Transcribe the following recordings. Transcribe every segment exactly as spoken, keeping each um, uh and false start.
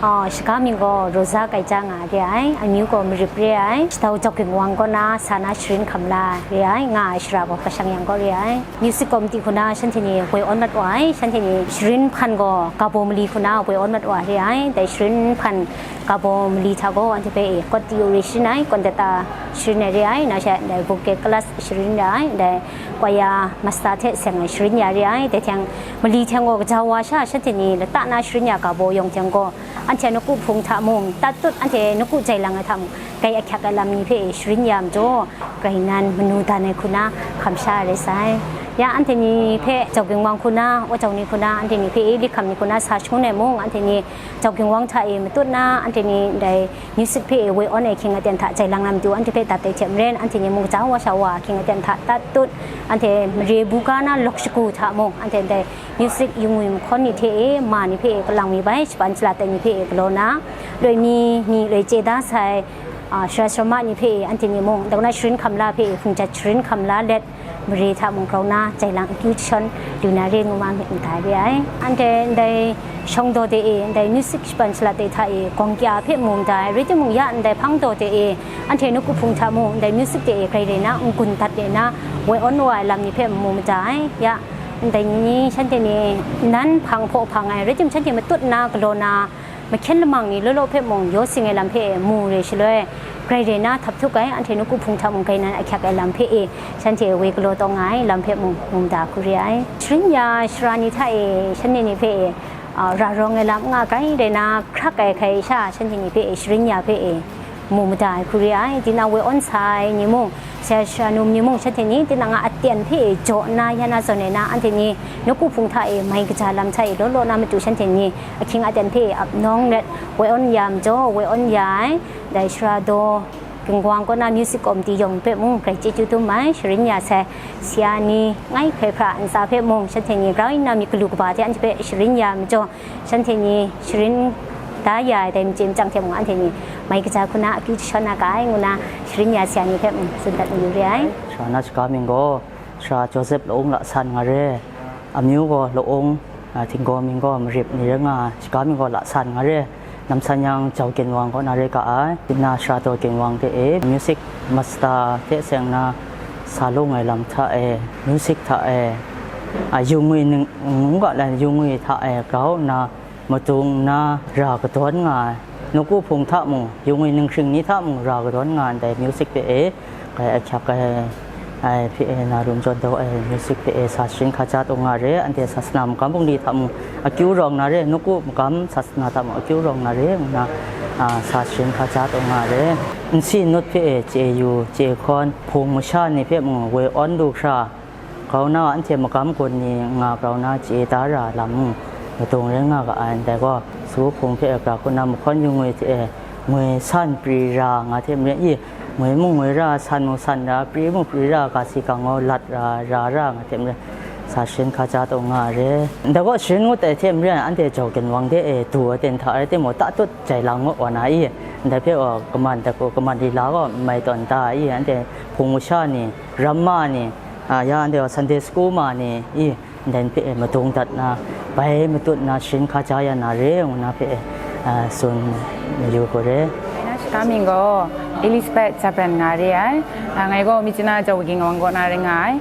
Aw, shaga mying gaw Rosa Kaija nga re ai, amyu gaw Marip re ai, Shadau Jau Ging Wang kaw na sa na sharin hkam la re ai, nga ai shara gaw Kashang Yang kaw re ai. Music committee hku na shanhte ni woi awn mat wa ai, shanhte ni sharin hpan gaw Gabo Mali hku na woi awn mat wa re ai, dai sharin hpan Gabo Mali hta gaw anhte hpe e kawt di uri sharin ai, kawndata sharin ai re ai, na sha dai vocal class sharin ya ai, dai kwaya masta hte seng ai sharin ya re ai, dai hte mali hte gaw gaja wa sha shanhte ni lata na sharin ya Gabo yawng hte gaw, anhte nawku hpung hta mung, tat tut anhte nawku jai lang ai hta mung, grai ahkyak ai lam ni hpe e sharin ya majaw, grai nan manu dan ai hku na hkam sha ai rai sai. Ya anhte ni hpe Jau Ging Wang hku na, Wa Jau ni hku na, anhte ni hpe e Li Hkam ni hku na sa shangun ai mung, anhte ni Jau Ging Wang hta e matut na, anhte ni ndai music hpe e woi awn ai hkying aten hta jai lang na matu anhte hpe dat ai hte maren, anhte ni mung gaja wa sha wa hkying aten hta tat tut, anhte mare buga na lawk shagu hta mung, anhte ndai music yu ngwi mahkawn ni hte e, ma ni hpe e kalang mi bai, shapan shalat ai ni hpe e galaw na, loi mi, mi loi chye da sai, a, sara sarama ni hpe e, anhte ni mung, dau na sharin hkam la hpe e, hpung jat sharin hkam la let, mare hta mung grau na, jai lang akyu jashawn lu na re ngu ma myit ndai re ai. Anhte ndai shawng daw de e, ndai music shapan shalat de hta e, gawng kya hpe mu ndai, rai timung ya ndai hpang daw de e, anhte nawku hpung hta mung, ndai music de e, grai rai na, n-gun dat de na, woi awn wa ai lam ni hpe mu mada ai. Ya, ndai ni shanhte ni nan hpang hpaw hpang ai, rai tim shanhte matut na, galaw na, mahkyen lamang ni law law hpe mung yaw sing ai lam hpe e mu re shaloi, grai rai na htap htuk ai, anhte nawku hpung hta mung grai nan ahkyak ai lam hpe e, shanhte woi galaw taw nga ai lam hpe mung mu mada hku re ai. Sharin ya shara ni hta e, shanhte ni hpe e, a, ra rawng ai lam n nga, grai rai na hkrak ai hkai sha, shanhte ni hpe e, sharin ya hpe e, mu mada ai hku re ai. Tinang woi awn sa ai ni mung, sara sara num ni mung, shanhte ni tinang a aten hpe e jaw nna ya na zawn e na, anhte ni nawku hpung hta e mai kaja lam hta e law law na matu shanhte ni ahkying aten hpe e ap nawng let woi awn ya majaw, woi awn ya ai, dai Shara Daw Ging Wang kaw na music committee yawng hpe mung grai chyeju dum ai, sharin ya sai, sara ni ngai hkrai hpra ntsa hpe mung, shanhte ni grau nna myit galu kaba hte anhte hpe sharin ya majaw, shanhte ni sharin da ya ai dai machye machyang hte mung, anhte ni mai kaja hku na akyu jashawn na ga ai ngu na, sharin ya sara ni hpe mung tsun dat mayu re ai. Shara na shaga mying gaw, Shara Joseph Laung Lasan nga re, amyu gaw Laung, a, Htinggaw mying gaw Marip ni rai nga ai, shaga mying gaw Lasan nga re, namsan yang Jau Ginwang kaw na rai ga ai. Nna Shara Daw Ginwang de e, music master hte seng na sa lung ai lam hta e, music hta e, a, yu ngwi ning, ngu ga lan yu ngwi hta e grau nna, madung nna ra kadawn nga ai, nawku hpung hta mung, yu ngwi ninghkring ni hta mung ra kadawn nga ai ndai music hpe e, grai ahkyak ai, ai hpe e, na rum jawn daw ai music hpe e, sa sharin hkaja taw nga re, anhte sasana magam bungli hta mung akyu rawng na re, nawku magam sasana hta mung akyu rawng na re, ngu na, a, sa sharin hkaja taw nga re. Nsi nut hpe e, chye yu, chye hkawn, hpung masha ni hpe mung woi awn lu hkra, grau na anhte magam gun ni nga grau na chye da ra lam mung, madung rai nga ga ai. Ndai gaw, su hpung hpe gra hku na mahkawn yu ngwi hte e, ngwi san pri ra nga hte maren i, ngwi mung ngwi ra, san mung san ra, pri mung pri ra, ga si ga ngau lat ra, ra ra nga hte maren, sa sharin hkaja taw nga ai re. Ndai gaw, sharin ngut ai hte maren, anhte Jau Ginwang de e du ai ten hta rai timung, tatut jai lang wa na i, ndai hpe gaw, kaman dat hku, kaman lila gaw n mai tawn da i, anhte hpung masha ni, ramma ni, a, ya anhte gaw Sunday school ma ni, i, ndai hpe e madung dat na, bai matut na, sharin hkaja ya na re, ngu na hpe, a, tsun mayu hku re. Ngai na shaga mying gaw Elizabeth Japan nga re ai. A, ngai gaw Myitkyina Jau Ginwang kaw na rai nga ai.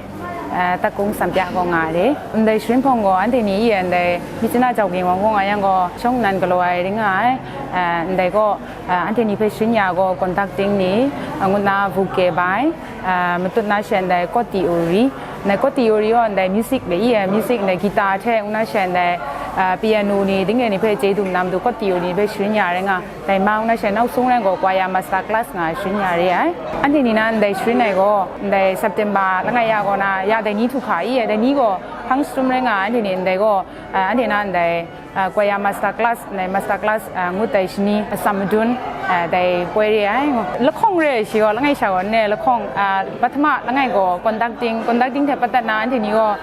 A, Takung Sampya kaw nga re. Ndai sharin hpawng gaw anhte ni i ai, ndai Myitkyina Jau Ginwang kaw nga yang gaw, shawng nnan galaw ai rai nga ai. A, ndai gaw, a, anhte ni hpe sharin ya gaw, conducting ni, a, ngut na vocal bai, a, matut na she ndai kawt di uri, ndai kawt di uri gaw ndai music le i ai, music ndai guitar hte ngu na she ndai, a, piano ni, ding e ni hpe chye dum na matu kawt di uri ni hpe sharin ya rai nga, dai ma ngu na she nau sung rai gaw choir master class nga sharin ya re ai. Anhte ni na ndai sharin ai gaw, ndai September langai ya gaw na, ya dai ni htu hkra i ai, dai ni gaw hpang shatum rai nga ai, anhte ni ndai gaw, a, anhte na ndai, a, choir master class, ndai master class, a, ngut ai shani atsam madun, a, dai poi re ai. Lahkawng re ai shi gaw, langai sha gaw, ne lahkawng, a, pahtama langai gaw conducting, conducting hte padat na anhte ni gaw,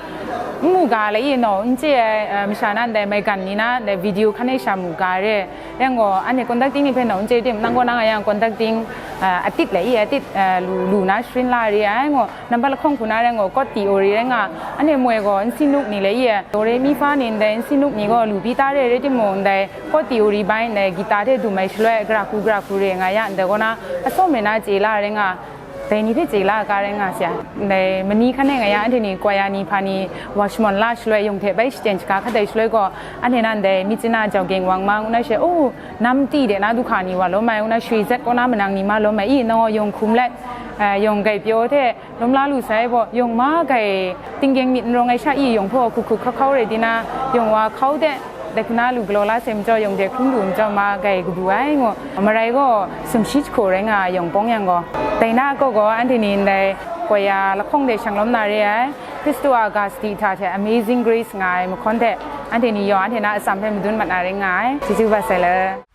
N mu ga le i naw n chye ai, eh, masha na ndai maigan ni na ndai video hkan e sha mu ga re. Yang gaw, anhte conducting ni hpe naw n chye tim, nang gaw nang a yang conducting, eh, atit le i, atit, eh, lu, lu na sharin la re ai ngaw, nambat lahkawng hku na rai ngaw, chord theory rai nga, anhte moi gaw n sinuk ni le i, do re mi fa ni ndai n sinuk ni gaw lu pi ta re, re timung, ndai chord theory bai ndai guitar hte dum ai shaloi, gara hku, gara hku re nga ya, ndai kaw na, asaw me na chye la rai nga, dai ni hpe chye la ga rai nga sha. Ndai mani hkan e nga ya, anhte ni kwaya ni hpa ni wa shamawng la shaloi, yawng hte bai shaten shaga hkat ai shaloi gaw, anhte nan dai myit china jau ging wang ma, ngu na she, oh, nam ti de na du hka ni wa lawm ai, ngu na shwi zet kaw na manang ni ma lawm ai, i, nang gaw yawng hkum let, eh, yawng gai pyaw hte lawm la lu sai baw, yawng ma gai tinggyeng myit n rawng ai sha i, yawng hpaw hku hku hkau hkau rai di na, yawng wa hkau de, dai hku na lu galaw la sai majaw, yawng de hkrum lu majaw ma gai kabu ai ngu. Marai gaw sumshi jahku rai nga ai yawng pawng yang gaw, dai na kaw gaw anhte ni ndai kwaya lahkawng de shang lawm na re ai, Hkristu a ga sadi hta hte Amazing Grace nga ai mahkawn hte, anhte ni yawng anhte na atsam hpe madun mat na rai nga ai. Chyeju kaba sai le.